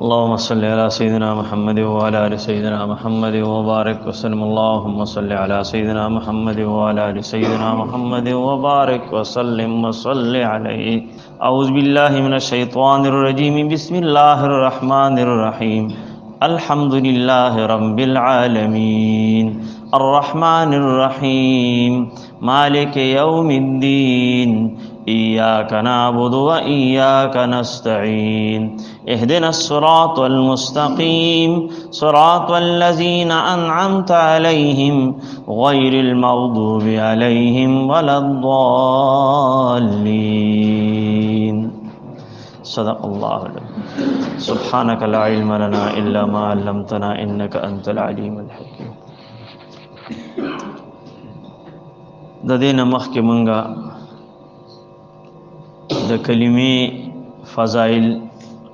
اللهم صل على سيدنا محمد وعلى ال سيدنا محمد وبارك وسلم. اللهم صل على سيدنا محمد وعلى ال سيدنا محمد وبارك وسلم وصل عليه. اعوذ بالله من الشيطان الرجيم. بسم الله الرحمن الرحيم. الحمد لله رب العالمين الرحمن الرحيم مالك يوم الدين إياك نعبد وإياك نستعين اهدنا الصراط المستقيم صراط الذين أنعمت عليهم غير المغضوب عليهم ولا الضالين. صدق الله العظيم. سبحانك لا علم لنا إلا ما علمتنا إنك أنت العليم الحكيم. د دې نه مخکې مونږه د کلمې فضایل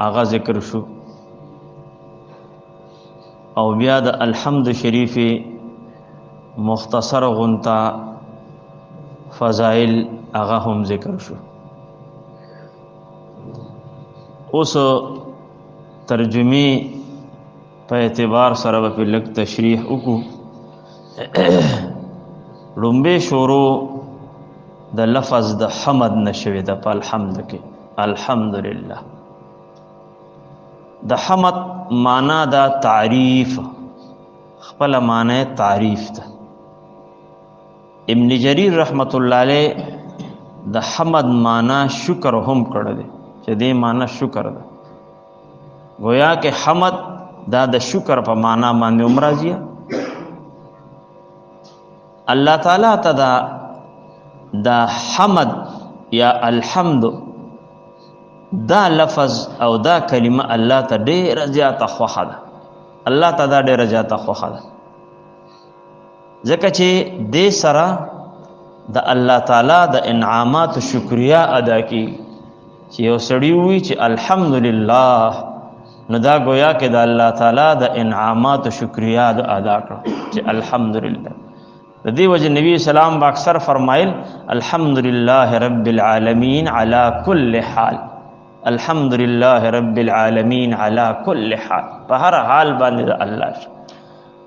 هغه ذکر شو او بیا د الحمد شریف مختصر غونتا فضایل هغه هم ذکر شو. اوس ترجمه په اعتبار سره به لږ تشریح وکړو. لومبه شروع د لفظ د حمد نشوي د په الحمد کې. الحمدلله د حمد معنا دا تعریف، خپل معنا تعریف ده. ابن جریر رحمت الله علیه د حمد معنا شکر هم کړی دی، چې دې معنا شکر ده. گویا کې حمد دا د شکر په معنا باندې هم راځي. الله تعالی ته دا د حمد یا الحمد دا لفظ او دا کلمه الله ته ډیره زیاته خوښه ده. الله ته دا ډیره زیاته خوښه ده، ځکه چې دې سره د الله تعالی د انعامات شکریا ادا کی. چې یو سړی وي چې الحمدلله، نو دا گویا کې د الله تعالی د انعامات شکریا ادا کړه چې الحمدلله. د دې وجه نبی اسلام با اکثر فرمایل الحمدلله رب العالمین علی کل حال، الحمدلله رب العالمین علی کل حال. په هر حال باندې د الله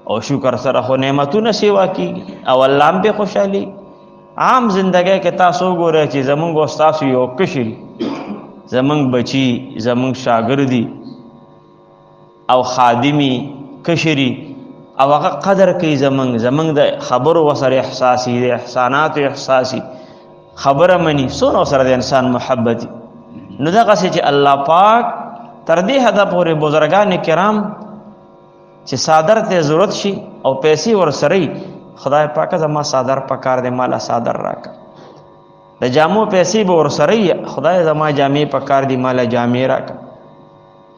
او شکر سره خو نعمتونه سیوا کیږي او الله هم په خوشحالي. عام زندګۍ کې تاسو وګورئ چې زمونږ او ستاسو یو کشر، زمونږ بچي، زمونږ شاګردي او خادمي کشري، او هغه قدر کوي زمونږ د خبرو وسره احساسي، د احساناتو احساسي، خبره مني، څونه سره د انسان محبت. نو دغسې چې الله پاک تر دې حده پورې بزرګان کرام چې صادر ته ضرورت شي او پیسې ورسره وي، خدای پاک زما صادر پکار دی، مالا صادر راکړه. د جامو پیسې به ورسره وي، خدای زما جامې پکار دی، مالا جامې راکړه.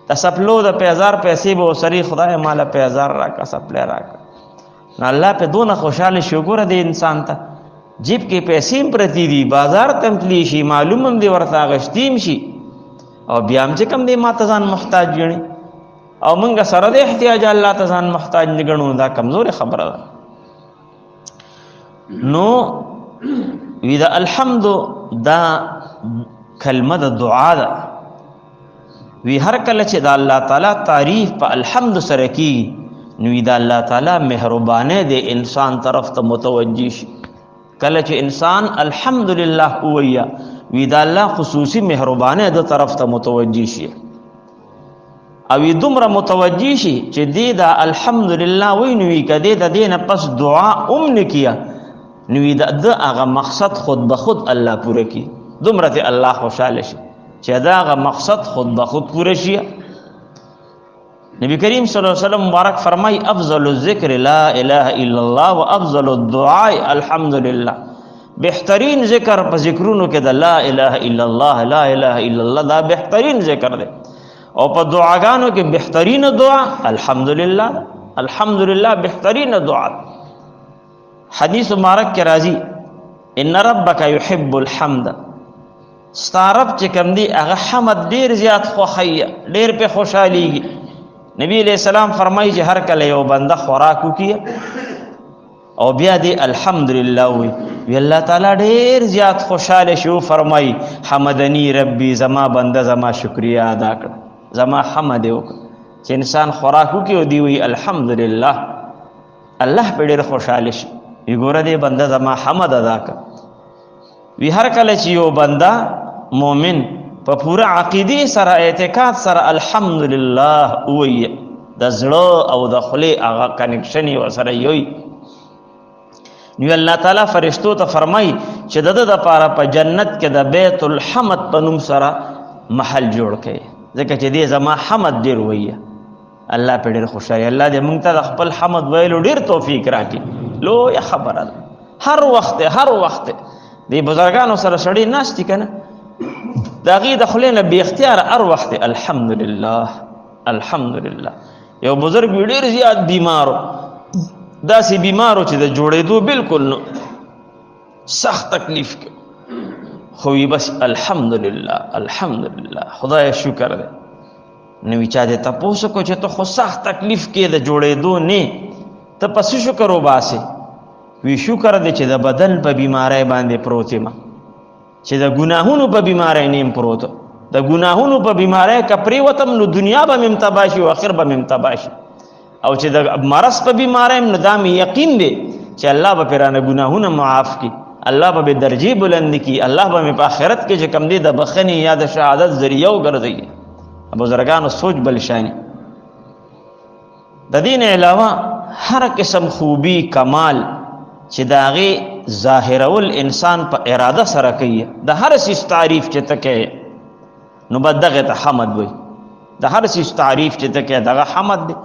د سپلو د پیزار پیسې به ورسره، خدای مالا پیزار راکړه، سپلی راکړه. نو الله په دونه خوشاله شي. وګوره دې انسان ته جیب کې پیسې هم پرتې دي، بازار ته هم تللی شي، معلوم هم دی ورته، اغشتي هم شي، او بیا هم چې کوم دی ما ته ځان محتاج ګڼي، او موږ سره د احتیاج الله ته ځان محتاج نه ګڼو. دا کمزورې خبره ده. نو وی دا الحمد دا کلمه د دعا ده. وی هر کله چې د الله تعالی تعریف په الحمد سره کیږي، نو وی دا الله تعالی مهربانه دی انسان طرف ته متوجه شي. کله چې انسان الحمدلله وویا، وی دا الله خصوصي مهربانه د طرف ته متوجه شي، او دومره متوجه شي چې دی دا الحمدلله وی، نو وی کدی د دې نه پس دعا ام نکیه، نو وی دا د هغه مقصد خود به خود الله پوره کی. دومره ته الله خوشاله شي چې دا هغه مقصد خود به خود پوره شي. نبی کریم صلی الله علیه وسلم مبارک فرمای افضل الذکر لا اله الا الله وافضل الدعاء الحمدلله. بهترین ذکر په ذکرونو کې د لا اله الا الله، لا اله الا الله، دا بهترین ذکر دی. او په دعاګانو کې بهترین دعا الحمدلله، الحمدلله بهترین دعا. حدیث مبارک کې راځي ان ربک یحب الحمد، ستا رب چې کوم دی هغه حمد ډیر زیات خوښوي، ډیر په خوشحاليږي. نبی علیہ السلام فرمایي چې هر کله یو بنده خوراک وکړي او بیا دی الحمدلله وي، وی الله تعالی ډیر زیات خوشاله شو، فرمایي حمدنی ربي، زما بنده زما شکریا ادا کړ، زما حمد وکړ. چې انسان خوراک وکړي او دی وي الحمدلله، الله په ډېر خوشاله شي. وی ګوره دې بنده زما حمد ادا کړ. وی هر کله چې یو بنده مؤمن په پوره عقیدې سره اعتقاد سره الحمدلله وایي، د زړه او د خولې هغه کنکشن یې ورسره یوي، نو الله تعالی فرشتو ته فرمایي چې د ده دپاره په جنت کې د بیت الحمد په نوم سره محل جوړ کړي، ځکه چې دې زما حمد ډېر وایي. الله په ډېر خوشحالي، الله دې مونږ ته د خپل حمد ویلو ډېر توفیق راکړي. لویه خبره ده، هر وخت هر وخت دې بزرګانو سره سړی ناست دي که نه، د هغې د خولې نه بې اختیاره هر وخت الحمدلله الحمدلله. یو بزرګ وي ډېر زیات بیمارو، داسې بیمارو چې د جوړېدو بالکل نو سخت تکلیف کې، خو وي بس الحمدلله الحمدلله، خدای شکر دی. نو وی چا دې تپوس وکړو چې ته خو سخت تکلیف کې د جوړېدو نه، ته په څه شکر وباسې؟ وی شکر دی چې د بدن په بیمارۍ باندې پروت یم، چې د ګناهونو په بیمارۍ نه یم پروت. د ګناهونو په بیمارۍ که پرېوتم نو دنیا به مې هم تباه شي او اخر به مې هم تباه شي، او چې د مرض په بیمارۍ یم نو دا مې یقین دی چې الله به پرې رانه ګناهونه معاف کړي، الله به مې درجې بلندې کړي، الله به مې په آخرت کې چې کوم دی د بخښنې یا د شهادت ذریعه وګرځوي. بزرګانو سوچ بل شانی. د دین علاوه هر قسم خوبی کمال چې د هغې ظاهرول انسان په اراده سره کوي، د هر څیز تعریف چې ته کوې نو به دغه ته حمد وایي. د هر څیز تعریف چې ته کوې دغه حمد دی.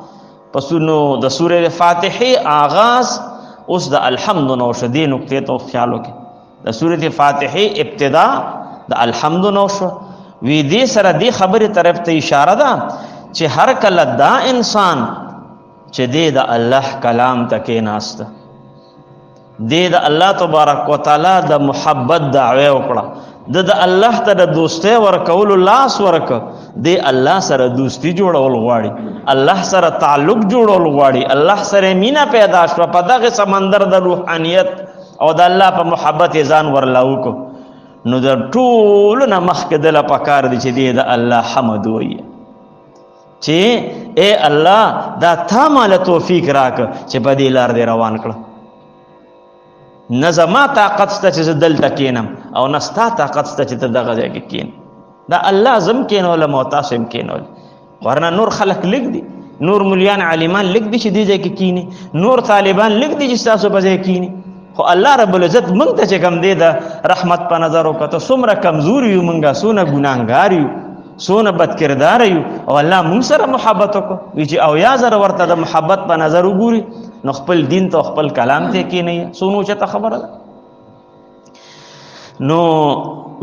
پس نو د سورې فاتحې آغاز اوس د الحمد نو شو، دې نقطې ته خیال وکړئ. د سورې فاتحې ابتدا د الحمد نو شو. وی دې سره دې خبرې طرف ته اشاره ده چې هر کله دا انسان چې دې د الله کلام ته کېناسته، دې د الله تبارک وتعالی د محبت دعوه وکړه، د الله ته د دوستۍ ورکولو لاس ورک، دې الله سره دوستی جوړول غواړي، الله سره تعلق جوړول غواړي، الله سره مینا پیدا شوه، په دغه سمندر د روحانیت او د الله په محبت ځان ورلاو کو، نو د ټولو نه مخکې دله پکار دی چې دې د الله حمد وایي چې اے الله دا تا ماله توفیق راک چې په دې لار دې روان کړه. نه زما طاقت شته چې زه دلته کینم او نه ستا طاقت شته چې ته دغه ځای کې کین. دا الله زم کینولم او تاسو هم کینول، ورنه نور خلک لږ دي، نور مليان عالمان لږ دي چې دې ځای کې کینی، نور طالبان لږ دي چې تاسو په ځای کینی، خو الله رب العزت مونږ ته چې کوم دی د رحمت په نظر وکړه، څومره کمزوري یو مونږه، څونه ګناهګار یو، څونه بدکردار یو، او الله مونږ سره محبت وکړو. وی چې او یا زره ورته د محبت په نظر وګوري نو خپل دین ته خپل کلام ته کینی، څونه اوچته خبره ده. نو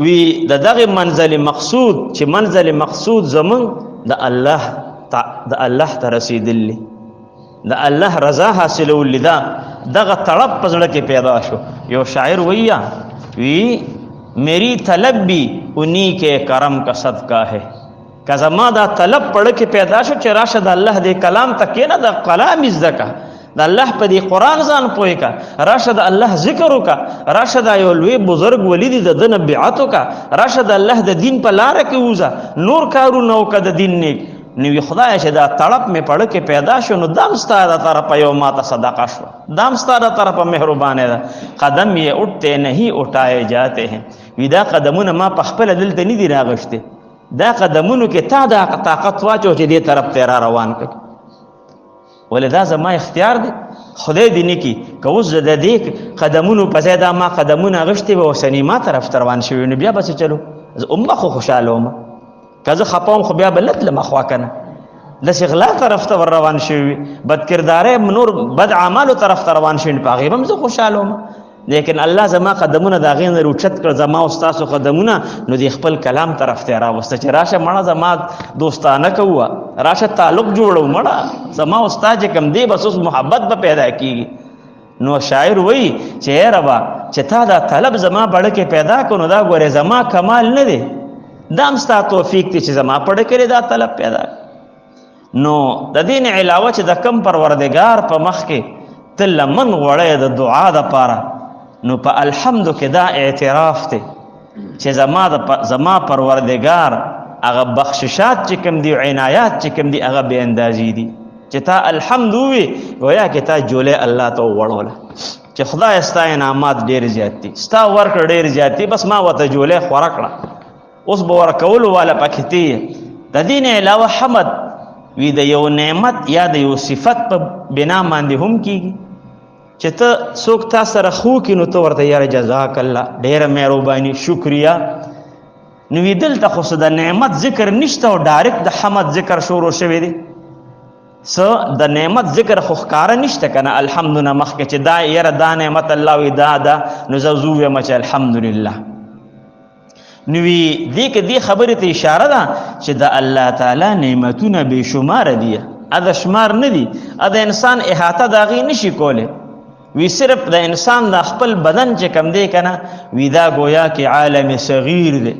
وی د دغه منزل مقصود چې منزل مقصود زمون د الله د الله ته رسیدلی، د الله رضا حاصلول، دا دغه طلب په زړه کې پیدا شو. یو شاعر ویا وی میری طلب بھی انہی کے کرم کا صدقہ ہے. که زما دا طلب پړ کې پیدا شو چې راشه د الله دې کلام ته کینه، د کلام زده کا، د الله په دې قرآن ځان پوه کا، راشه د الله ذکر وکا، راشه د یو لوی بزرګ ولی دی د دنه بیعت وکا، راشه د الله د دین په لار کې وځه، نور کارونه وکا د دین نیک. نو وی خدای چې دا طلب مې پړ کې پیدا شو نو دام ستا د طرفه یو ماته صدقه شو، دام ستا د طرفه مهربانه ده. قدم یې اٹھتے نہیں اٹھائے جاتے ہیں. وی دا قدمونه ما په خپل دلته نه دي راغشته، دا قدمونو کې تا دا طاقت واچو چې دې طرف ته را روان کړ. ولې دا زما اختیار دی، خدای دې نه کړي که اوس زه د دې قدمونو په ځای دا ما قدمونه اخیستي وه اوسني ما طرف ته روان شوي، نو بیا به څه چلو؟ زه همه خو خوشحاله وم، که زه خفه وم خو بیا به نه تلم خوا که نه، داسې غلا طرف ته ور روان شوي وي، بدکردارۍ نور بد اعمالو طرف ته روان شوي، نو په هغې به هم زه خوشحاله وم. لیکن الله زما قدمونه د هغې نه راوچت کړ، زما او ستاسو قدمونه نو د خپل کلام طرف ته راوسته چې راشه مړه زما دوستانه کوه، راشه تعلق جوړو مړه زما او ستا چې کوم دی بس اوس محبت به پیدا کیږي. نو شاعر وایي چې ای ربه چې تا دا طلب زما په زړه کې پیدا کړو، نو دا ګورې زما کمال نه دی، دا هم ستا توفیق دی چې زما په زړه کې دا طلب پیدا کړ. نو د دې نه علاوه چې د کم پروردګار په مخ کې ته لمن غوړی د دعا دپاره، نو په الحمد کې دا اعتراف دی چې زما پروردګار هغه بخششات چې کوم دي، عنایات چې کوم دي، هغه بې اندازې دي. چې تا الحمد ووی، ګویا کې تا جولې الله ته وړوله چې خدای ستا انعامات ډېر زیات دي، ستا ورکړه ډېر زیات دي، بس ما ورته جولې خوره کړه، اوس به ورکولو والا پکې تی. د دې نه علاوه حمد وی د یو نعمت یا د یو صفت په بنا باندې هم کیږي، چې ته څوک تا سره ښو کړي نو ته ورته یاره جزاک الله، ډېره مهرباني، شکریه. نو وی دلته خو څه د نعمت ذکر نشته او ډایرکټ د حمد ذکر شروع شوی دی. څه د نعمت ذکر خو ښکاره نشته که نه، الحمد نه مخکې چې دا یاره دا نعمت الله وي دا ده، نو زه زه ووایم چې الحمدلله. نو وی دې کې دې خبرې ته اشاره ده چې د الله تعالی نعمتونه بې شماره دي، د شمار نه دي، د انسان احاطه د هغې نشي کولی. وی صرف د انسان د خپل بدن چې کم دی که نه، وی دا ګویا کې عالم صغیر دی،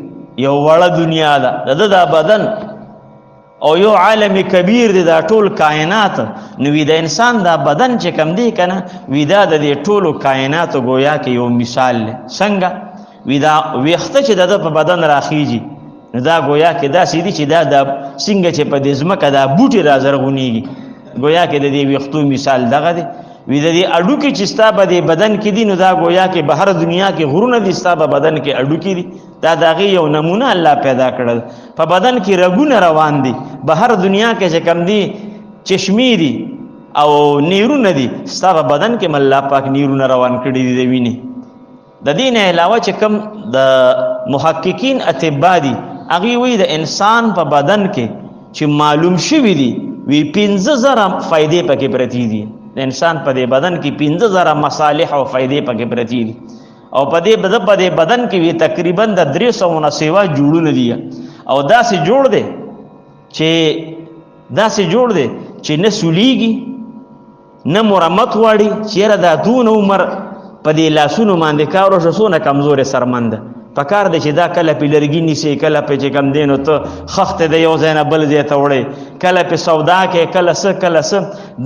یو وړه دنیا ده د ده دا بدن، او یو عالم کبیر دی دا ټول کائنات. نو وی د انسان دا بدن چې کم دی که نه، وی دا د دې ټولو کائناتو ګویا کې یو مثال دی. څنګه؟ وی دا ویښته چې د ده په بدن راخیږي، نو دا ګویا کې داسې دي چې دا د څنګه چې په دې ځمکه دا بوټي را زرغونېږي، ګویا کې د دې ویښتو مثال دغه دی. وی د دې اډوکي چې ستا په دې بدن کې دي، نو دا ګویا کې بهر دنیا کې غرونه دي، ستا په بدن کې اډوکي دي. دا د هغې یو نمونه الله پیدا کړل. په بدن کې رګونه روان دي، بهر دنیا کې چې کم دي چشمې دي او نیرونه دي، ستا په بدن کې هم الله پاک نیرونه روان کړي دي د وینې. د دې نه علاوه چې کوم د محققین اطبا دي، هغوی وایي د انسان په بدن کې چې معلوم شوي دي، وی 5000 فایدې پکې پرتې دي. د انسان په دې بدن کې 5000 مصالح او فایدې پکې پرتې دي، او په دې بدن کې وی تقریبا د 300 نه سیوا جوړونه دي، او داسې جوړ دی چې داسې جوړ دی چې نه سولیږي، نه مرمت غواړي، چې یاره دا دونه عمر په دې لاسونو باندې کار وشو، څونه کمزورې سرمن ده. پکار دی چې دا کله پې لرګي نیسې، کله پې چې کم دی نو ته خښتې د یو ځای نه بل ځای ته وړې، کله پې سودا کوې، کله څه کله څه.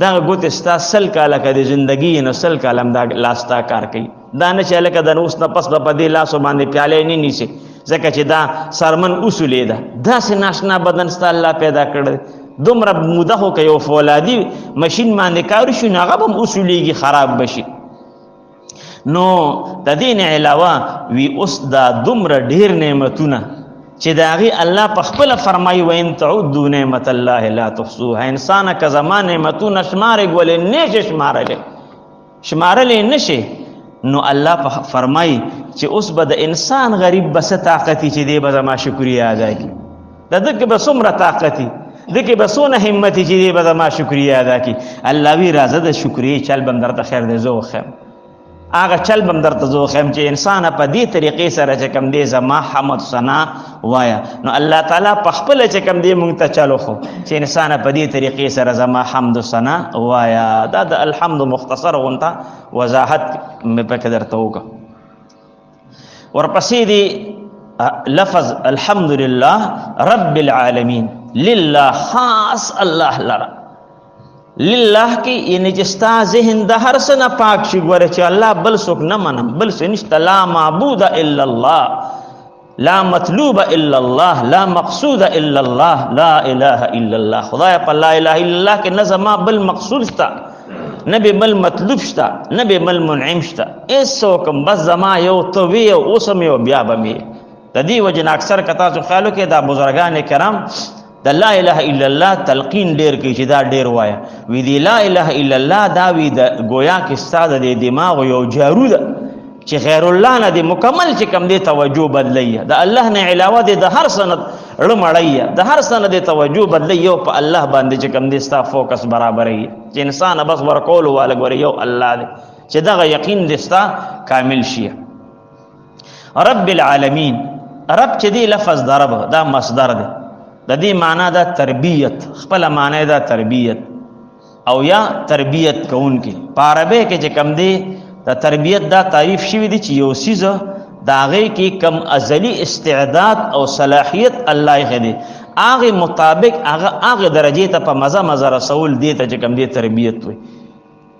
دغه ګوتې ستا 100 کاله که د زندګي یې نو 100 کاله هم دا لاس ستا کار کوي. دا نه چې هلکه د اوس نه پس به په دې لاسو باندې پیالې نه نیسې، ځکه چې دا سرمن اصولې ده. داسې ناشنا بدن ستا الله پیدا کړی، دومره موده خو که یو فولادي مشین باندې کار وشي نو هغه به هم اصولېږي، خراب به شي. نو د دې نه علاوه وی اوس دا دومره ډېر نعمتونه چې د هغې الله په خپله فرمایي وان تعدوا نعمت الله لا تحصوها. انسانه که زما نعمتونه شمارې ګولې نه شې شمارلی، شمارلی نه شې، نو الله په فرمایي چې اوس به د انسان غریب به څه طاقت وي چې دی به زما شکریه ادا کړي، د ده کې به څومره طاقت وي، ده کې به څونه همت وي چې دی به زما شکریه ادا کړي. الله وی راځه د شکریې چل به م درته خیر دی زه وښیم، هغه چل به م درته زه وښیم چې انسان په دې طریقې سره چې کوم دی زما حمد ثنا وایه. نو الله تعالی په خپله چې کوم دی مونږ ته چل وښو چې انسان په دې طریقې سره زما حمد ثنا وایه. دا د الحمد مختصر غونته وضاحت مې پکې درته وکړه. ورپسې دی لفظ الحمد لله رب العالمین، لله خاص الله لره. لله کې یعنی چې ستا ذهن د هر څه نه پاک شي، ګوره چې الله بل څوک نه منم، بل څه نشته، لا معبود الا الله، لا مطلوب الا الله، لا مقصود الا الله، لا اله الا الله. خدای په لا اله الا الله کې نه زما بل مقصود شته، نه به بل مطلوب شته، نه به بل منعم شته، هېڅوک هم، بس زما یو ته وې او اوس هم یو بیا به مې. د دې وجې نه اکثر که تاسو خیال وکړئ دا بزرګان کرام د لا اله الا الله تلقین ډیر کوي چې دا ډیر وایه. وی دی لا اله الا الله دا وی د ګویا کې ستا د دې دماغ یو جارو ده چې غیر الله نه دی مکمل چې کم دی توجه بدلی، د الله نه علاوه دی د هر څه نه ړمړی، د هر څه نه دی توجه بدلی، یو په الله باندې چې کم دی ستا فوکس برابرې چې انسان بس ورکول واله ګوري یو الله دی چې دغه یقین دی ستا کامل شي. رب العالمین، رب چې دی لفظ د رب دا مصدر دی، د دې معنا دا تربیت، خپله معنا دا تربیت او یا تربیت کوونکی. په عربی کې چې کم دی د تربیت دا تعریف شوی دی چې یو څیز د هغې کې کم ازلی استعداد او صلاحیت الله یې دی، هغې مطابق هغه هغې درجې ته په مزه مزه رسول دی ته چې کم دی تربیت وي.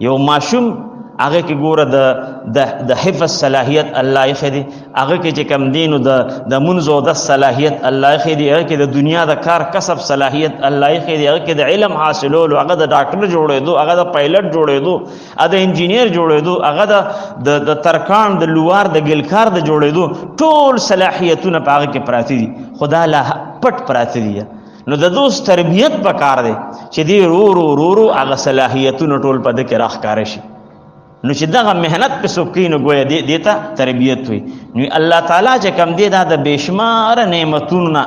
یو ماشوم هغه کې ګوره د د حفظ صلاحیت الله یې دی، هغه کې چې کم دینو د منځ او د صلاحیت الله یې دی، هغه کې د دنیا د کار کسب صلاحیت الله یې دی، هغه کې د علم حاصلولو، هغه د ډاکټر جوړېدو، هغه د پایلټ جوړېدو، هغه د انجینیر جوړېدو، هغه د ترکان د لوار د ګلکار د جوړېدو ټول صلاحیتونه په هغه کې پراته دي، خدا لا پټ پراته دي. نو د دوست تربیت پکار دی چې دی رو رو رو رو هغه صلاحیتونه ټول په ده کې راښکاره شي. نو چې دغه محنت په څوک کوي نو ګویا دې ته تربیت وي. نو الله تعالی چې کوم دی دا د بېشماره نعمتونو نه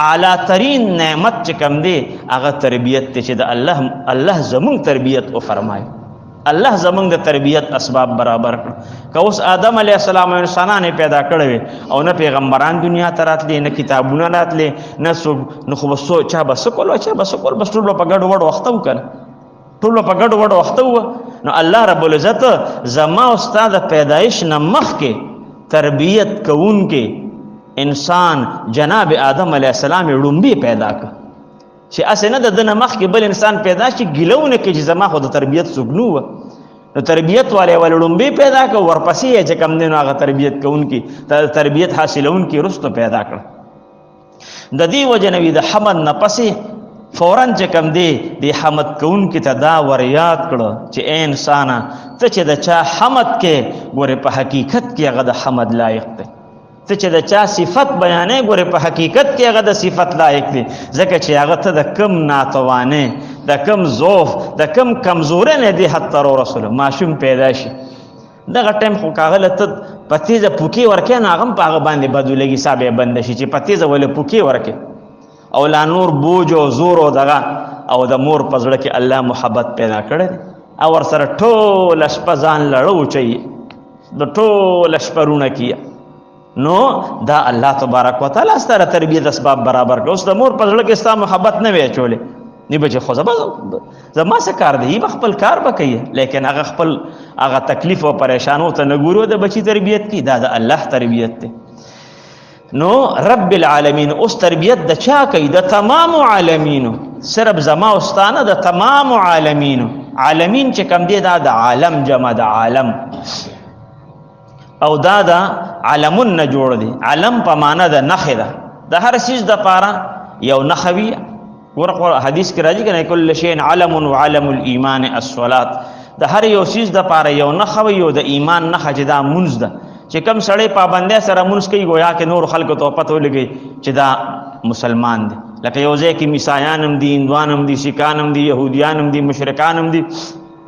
اعلی ترین نعمت چې کوم دی هغه تربیت دی، چې د الله زمونږ تربیت وفرمایي، الله زمونږ د تربیت اسباب برابر کړ. که اوس آدم علیه السلام انسانان یې پیدا کړی وي او نه پیغمبران دنیا ته راتلې، نه کتابونه راتلې، نه څوک، نو خو به چا به څه کول، چا به څه کول، بس ټول به په ګډو وډو اخته وو که نه، ټول به په ګډو وډو اخته وو. نو الله رب العزت زما او ستا د پیدایش نه مخکې تربیت کوونکی انسان جناب آدم علیه السلام یې ړومبی پیدا کړ، چې هسې نه د ده نه مخکې بل انسان پیدا شي ګیله ونه کړي چې زما خو د تربیت څوک نه وه. نو تربیت والے ول ړومبی پیدا کړ، ورپسې یې چې کم دی نو هغه تربیت کوونکي تربیت حاصلوونکي وروسته پیدا کړ. د دې وجه نه وي د حمد نه پسې فوراً چې کم دی د حمد کوونکي ته دا وریاد کړه چې ای انسانه، ته چې د چا حمد کې ګورې په حقیقت کې هغه د حمد لایق دی، ته چې د چا صفت بیانې ګورې په حقیقت کې هغه د صفت لایق دی، ځکه چې هغه ته د کم ناتوانې، د کم ضعف، د کم کمزورۍ نه دی حد ته ورسوله. ماشوم پیدا شي دغه ټایم خو که هغه له ته په تېزه پوکې ورکې نو هغه هم په هغه باندې بد ولګي، ساه به یې بنده شي چې په تېزه ولې پوکې ورکې، او لا نور بوج او زور او دغه او د مور په زړه کې الله محبت پیدا کړی دی، او ورسره ټوله شپه ځان لړه وچوي، د ټوله شپه روڼه کیه. نو دا الله تبارک وتعالی ستا د تربیت اسباب برابر کړ. اوس د مور په زړه کې ستا محبت نه وی اچولی، نه بچې خو زما څه کار دی، به خپل کار به کوي، لیکن هغه خپل هغه تکلیف او پریشانو ته نه ګوري، د بچي تربیت کوي. دا د الله تربیت دی. نو رب العالمین اوس تربیت د چا کوي؟ د تمام عالمینو، صرف زما او ستا نه، د تمام عالمینو. عالمین چې کم دی دا د عالم جمع د عالم، او دا د عالمون نه جوړ دی. عالم په معنا د نښې ده، د هر څیز د پاره یو نښه وي. ګوره خو حدیث کې راځي که نه، کل شیء علم وعلم الایمان الصلاة. د هر یو څیز د پاره یو نښه وي، یو د ایمان نښه چې دا مونځ ده، چې کم سړی پابندۍ سره مونځ کوي ګویا کې نور خلکو ته پته ولګي چې دا مسلمان دی. لکه یو ځای کې عیسایان هم دي، هندوان هم دي، سیکان هم دي، یهودیان هم دي، مشرکان هم دي،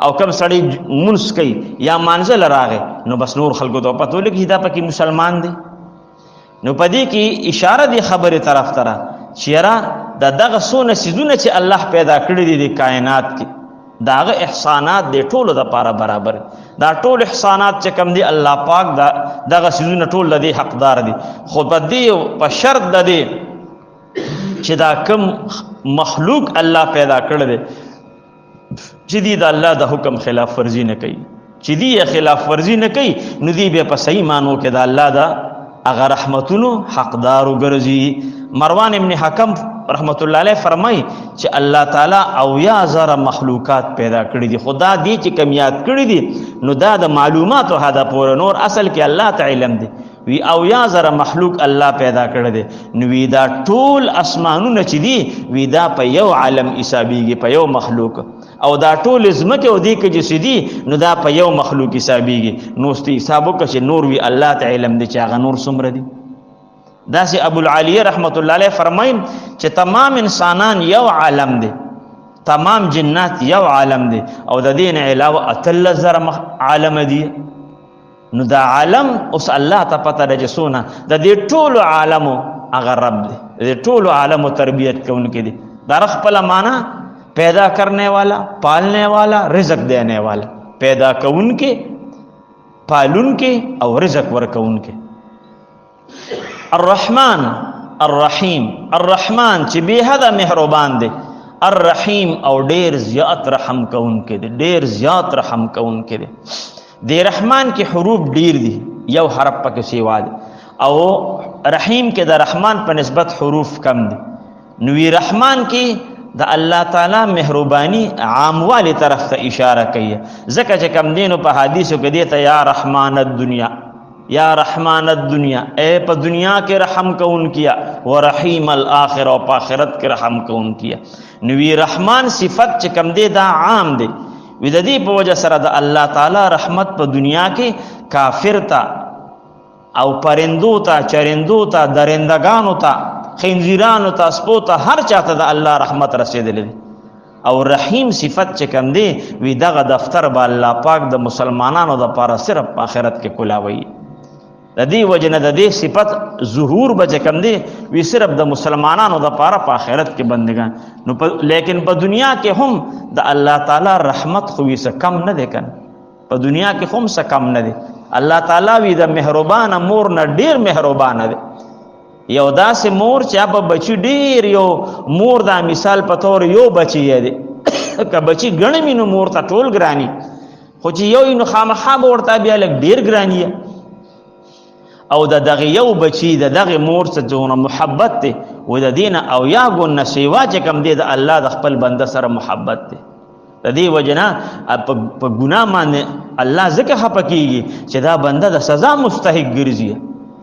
او کم سړی مونځ کوي یا مانځه له راغی نو بس نور خلکو ته پته ولګي چې دا پکې مسلمان دی. نو په دې کې اشاره دی خبرې طرف ته را چې یاره د دغه څونه څیزونه چې الله پیدا کړي دي د کائنات کې، د هغه احسانات د ټولو دپاره برابر دي. دا ټول احسانات چې کوم دي الله پاک دا دغه څیزونه ټول د دې حقدار دي، خو په دې په شرط د دې چې دا کم مخلوق الله پیدا کړی دی چې دی د الله د حکم خلاف ورزي نه کوي، چې دی یې خلاف ورزي نه کوي نو دی بیا په صحیح معنو کې د الله د هغه رحمتونو حقدار وګرځي. مروان ابن حکم رحمت الله علیه فرمایي چې الله تعالی او یا زره مخلوقات پیدا کړی دي، خدا دی چې کم یاد کړی دي نو دا د معلوماتو هدا پورې نور اصل کې الله تعالی علم دی. وی او یا زره مخلوق الله پیدا کړی دی، نو وی دا ټول اسمانونه چې دي وی دا په یو عالم حسابیږي، په یو مخلوق، او دا ټول ځمکه او دې کې چې دي نو دا په یو مخلوق حسابیږي. نو ست حساب وکړه چې نور وی الله تعالی علم دی چې هغه نور څومره دي. داسې ابو العالیه رحمت الله علیه فرمایي چې تمام انسانان یو عالم دی، تمام جنات یو عالم دی، او د دې نه علاوه 18,000 عالم دی. نو دا عالم اوس الله ته پته ده چې څونه د دې ټولو عالمو هغه رب دی، د دې ټولو عالمو تربیت کوونکی دی. دا خپله معنا پیدا کرنے والا، پالنے والا، رزق دینے والا، پیدا کوونکی، پالونکی او رزق ورکوونکی. الرحمن الرحیم، الرحمن چې بے حده مهربان دی، الرحیم او ډیر زیات رحم کوونکی دی، ډیر زیات رحم کوونکی دی. دی رحمان کې حروف ډیر دي، یو حرف پکې سیوا دی، او رحیم کې د رحمان په نسبت حروف کم دي. نو وی رحمان کې د الله تعالی مهرباني عاموالي طرف ته اشاره کوي، ځکه چې کم دینو په حدیثو کې دی ته یا رحمان الدنیا، یا رحمان الدنیا، اے په دنیا کې رحم کون کیا، ورحیم الاخر، او په آخرت کې رحم کون کیا. نو وی رحمان صفت چې کم دی دا عام دی. وی د دې په وجه سره د الله تعالی رحمت په دنیا کې کافر ته او پرندو ته، چرندو ته، درندگانو ته، خنزیرانو ته، سپو ته، هر چاته د الله رحمت رسیدلی دی. او رحیم صفت چې کوم دی وی دغه دفتر به الله پاک د مسلمانانو د پاره صرف په آخرت کې کولاوي. د دې وجه نه د دې صفت ظهور به چې کوم دی وی صرف د مسلمانانو د پاره په آخرت کې بندگان. نو لیکن په دنیا کې هم د الله تعالی رحمت خو وی څه کم نه دی کنه، په دنیا کې هم څه کم نه دی. الله تعالی وی د مهربان مور نه ډیر مهربان دی. یو داسې مور چې په بچی ډیر، یو مور دا مثال په تور یو بچی یې دی که بچی ګڼ مینو مور ته ټول ګرانی، خو چې یو نو خامخا به ورته بیا لږ ډیر ګرانی. او د دغه یو بچی د دغه مور څخه څونه محبت دی و د دین او یا ګون نسیوا چې کم دی د الله د خپل بنده سره محبت دی. د دې وجنه په ګناه باندې الله ځکه خپه کیږي چې دا بنده د سزا مستحق ګرځي،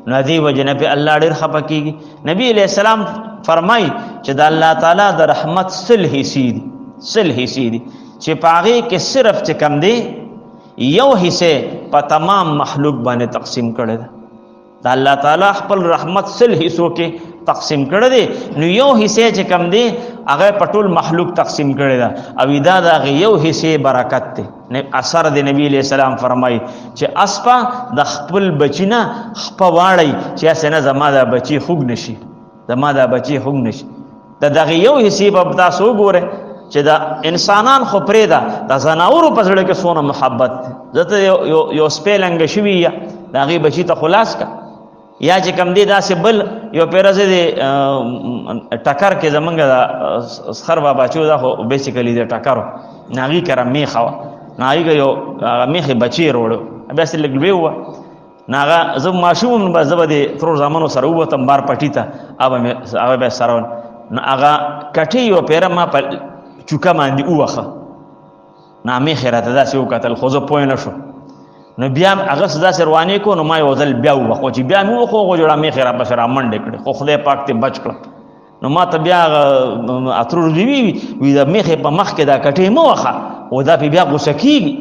نو دې وجنه په الله ډیر خپه کیږي. نبی علیہ السلام فرمای چې د الله تعالی د رحمت سل حصے دي، سل حصے دي چې پاغه کې صرف چې کم دی یو حصے په تمام مخلوق باندې تقسیم کړی ده. د الله تعالی خپل رحمت سل حصو کې تقسیم کړی دی، نو یو حصے چې کم دی هغه په ټول مخلوق تقسیم کړی ده. او دا د هغې یو حصے برکت دی. اثر د نبی علیہ السلام فرمایي چې اسپه د خپل بچی نه خپه واړی چې هسې نه زما دا بچی خوږ نشي، زما دا بچی خوږ نشي. د دغه یو حصے په تاسو وګورئ چې دا انسانان خو پرېږده، د ځناورو په زړه کې څونه محبت دی. زه ته یو سپی لنګ شوي یا د هغې بچي ته خلاص که، یا چې کم دی داسې بل یو پیره زه دی ټکر کې زمونږ د سخر بابا چې دا خو بیسیکلی د ټکر و، نو هغې کره میخه وه، نو هغې که یو هغه میخې بچی راوړو، بیا هسې لږ لوی وه، نو هغه زه ماشوم وم، بس زه به د ترور زامنو سره ووتم بار پټي ته، هغه به سره ول. نو هغه کټې یو پیره ما په چوکه باندې ووخه، نو میخې راته داسې وکتل، خو زه پوه نه شوم. نو بیا هغه څه داسې روانې کړو، نو ما یو ځل بیا ووخه، چې بیا مې ووخه هغو جوړه میخې راپسې رامنډې کړې، خو خدای پاک ترې بچ کړم. نو ما ته بیا هغه اترور دی وی وی د میخې په مخ کې دا کټې مه وخه، او دا پې بیا غوسه کېږي.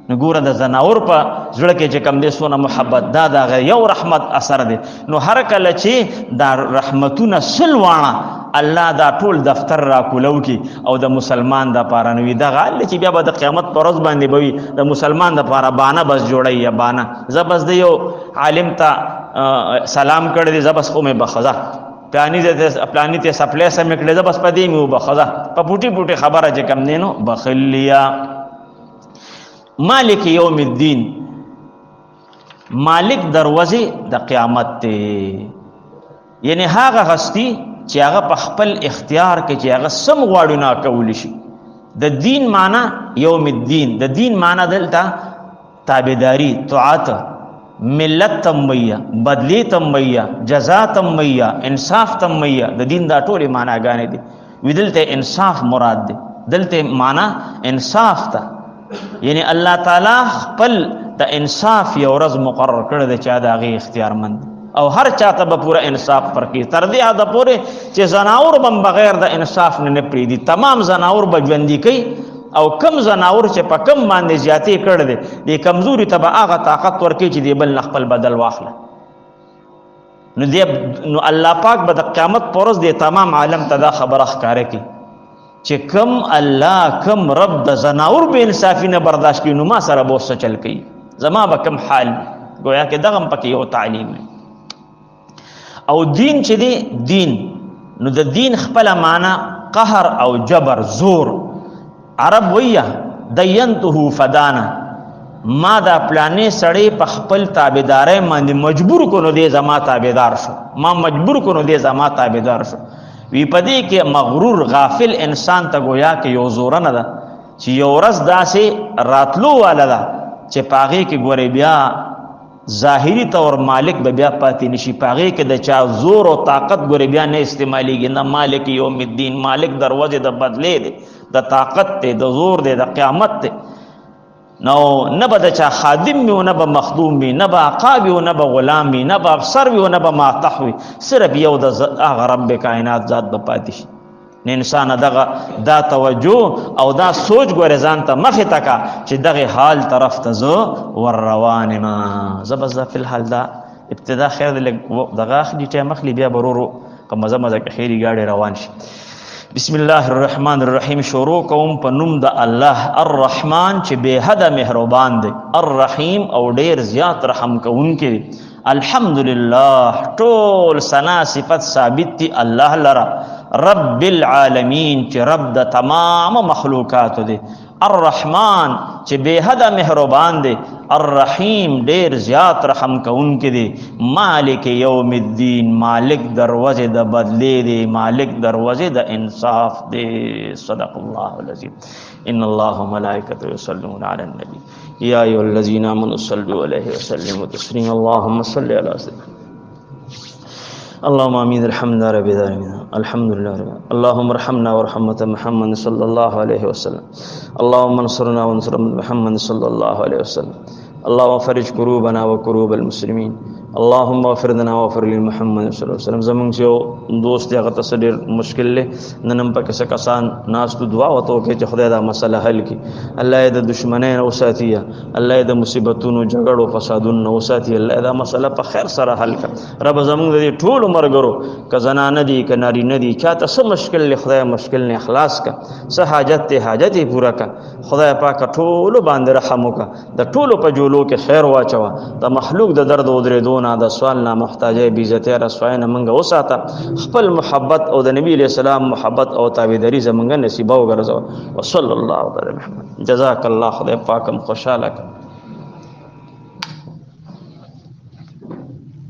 نو ګوره د ځناور په زړه کې چې کم دی څونه محبت، دا د هغه یو رحمت اثر دی. نو هر کله چې دا رحمتونه سل واڼه الله دا ټول دفتر را کولو کی او د مسلمان د پاره نو دغه حال چې بیا به د قیامت پر ورځ باندې به وي د مسلمان د پاره بانه بس جوړی یا بانه. زه بس د یو عالم ته سلام کړی دی، زه بس خو مې بخزه پلانی ته پلانی ته سپلی سم کړی، زه بس په دې مې وبخزه په پوټي پوټي خبره چې کم دی نو بخلیا. مالک یوم الدین، مالک دروازې د قیامت دی، یعنی هغه هستی چې هغه په خپل اختیار کې چې هغه سم غواړي نه کولی شي. د دین معنی یوم الدین، د دین معنی دلته تابعداري، طاعت، ملت تمیه، بدلی تمیه، جزا تمیه، انصاف تمیه، د دین دا ټولې معناګانې دي. وی دلته انصاف مراد دی، دلته معنی انصاف ته، یعنی الله تعالی خپل د انصاف یو ورځ مقرر کړی دی چې د هغې اختیارمند دی، او هر چاته به پوره انصاف ورکړي، تر دې حده پورې چې ځناور به هم بغیر د انصاف نه نه پرېږدي، تمام ځناور به ژوندي کوي، او کم ځناور چې په کم باندې زیاتې کړی دی دې کمزوري ته به هغه طاقت ورکړي چې دې بل نه خپل بدل واخله. نو الله پاک به د قیامت پر ورځ دې تمام عالم ته دا خبره ښکاره کړي چې کم الله کم رب د ځناور بې انصافي نه برداشت کوي، نو ما سره به اوس څه چل کوي، زما به کم حال. ګویا کې دغه هم پکې یو تعلیم دی. او دین چې دی دین، نو د دین خپله معنا قهر او جبر، زور. عرب ویه دینته فدانا، ما دا پلانې سړی په خپل تابعدارۍ باندې مجبور کړو نو دی زما تابعدار شو، ما مجبور کړو نو دی زما تابعدار شو. وی په دې کې مغرور غافل انسان ته گویا کې یو زورنه ده چې یو ورځ داسې راتلو واله ده چې په هغې کې ګورې بیا ظاهري طور مالک به بیا پاتې نشي، په هغې کې د چا زور او طاقت ګورې بیا نه استعمالیږي. نه مالک یوم الدین، مالک دروازې د بدلې دی، د طاقت دی، د زور دی، د قیامت دی. نو نه به د چا خادم وي، نه به مخدوم وي، نه به آقا وي، نه به غلام وي، نه به افسر وي، نه به ماتح وي، صرف یو د هغه رب کائنات ذات به پاتې شي. نه انسان دغه دا توجه او دا سوچ ګورې ځان ته مخې ته کا چې دغه حال طرف ته زه ور روان یم. زه بس دا فی الحال دا ابتدا خیر دی، لږ دغه اخلي ټایم اخلي، بیا به ورو په مزه مزه کې خیري ګاډی روان شي. بسم الله الرحمن الرحیم. شروع کوم په نوم د الله الرحمن چې بې حده مهربان دی، الرحیم او ډیر زیات رحم کوونکی دی. الحمدلله، ټول ثنا صفت ثابت دی الله لره، رب العالمین چې رب د تمام مخلوقاتو دی، الرحمن چې بې حده مهربان دی، الرحیم ډیر زیات رحم کوونکی دی، مالک یوم الدین مالک دروازې د بدلې دی، مالک دروازې د انصاف دی. صدق الله العظیم. ان الله وملائکته یصلون علی النبی یا ایها الذین آمنوا صلوا علیه وسلموا تسلیما. اللهم صل علی سیدنا. اللهم امين. الحمد لله رب العالمين، الحمد لله رب العالمين. اللهم ارحمنا وارحم امة محمد صلى الله عليه وسلم. اللهم انصرنا وانصر امة محمد صلى الله عليه وسلم. اللهم فرج كروبنا وكروب المسلمين. اللهم اغفر لنا واغفر لمحمد صلى الله عليه وسلم. زمونږ یو دوست دی، هغه ته څه ډېر مشکل دی، نن هم پکې څه کسان ناست دعا ورته وکړي چې خدای دا مسله حل کړي. الله یې د دښمنۍ نه وساتي، الله یې د مصیبتونو، جګړو، فسادونو نه وساتي. الله یې دا مسله په خیر سره حل کړي. رب زمونږ د دې ټولو ملګرو که زنانه دي که نارینه دي، چاته څه مشکل دی خدای مشکل نه خلاص کړه، څه حاجت دی حاجت یې پوره کړه. خدای پاک ټولو باندې رحم وکړه، د ټولو په جولو کې خیر واچوه، د مخلوق د درد او درېدو نه، د سوال نه، محتاجۍ، بې عزتۍ، رسوایۍ نه موږ وساته. خپل محبت او د نبی علیه السلام محبت او تابعداري زموږ نصیبه وګرځوه. وصلی الله علی محمد. جزاک الله. خدای پاک هم خوشحاله کړه.